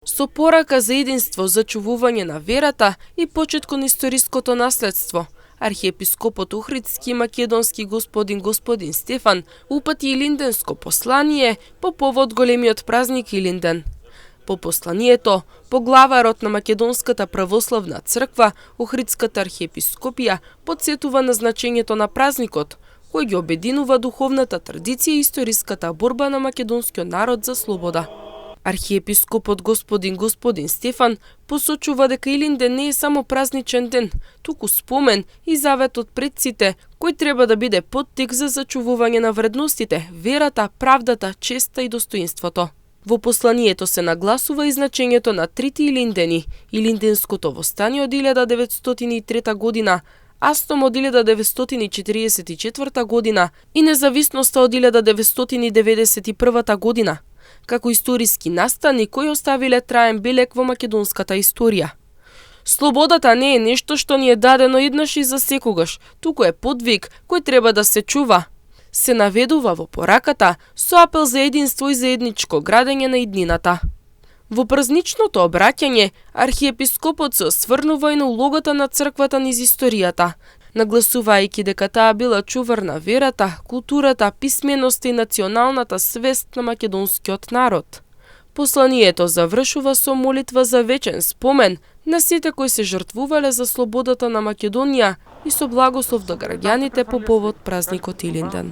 Со порака за единство, зачувување на верата и почет кон историското наследство, архиепископот Охридски и македонски господин Стефан упати илинденско послание по повод големиот празник Илинден. По посланието, поглаварот на Македонската православна црква, Охридската архиепископија, потсетува на значењето на празникот, кој ги обединува духовната традиција и историската борба на македонскиот народ за слобода. Архиепископот господин Стефан посочува дека Илинден не е само празничен ден, туку спомен и завет од предците, кој треба да биде поттик за зачувување на вредностите, верата, правдата, честа и достоинството. Во посланието се нагласува и значењето на трите Илиндени: Илинденското востание од 1903 година, Астом од 1944 година и независноста од 1991 година, како историски настани кои оставиле траен белег во македонската историја. Слободата не е нешто што ни е дадено еднаш и за секогаш, туку е подвиг кој треба да се чува. Се наведува во пораката со апел за единство и заедничко градење на иднината. Во празничното обраќање, архиепископот се осврнува и на улогата на црквата низ историјата, нагласувајќи дека таа била чувар на верата, културата, писменоста и националната свест на македонскиот народ. Посланието завршува со молитва за вечен спомен на сите кои се жртвувале за слободата на Македонија и со благослов до граѓаните по повод празникот Илинден.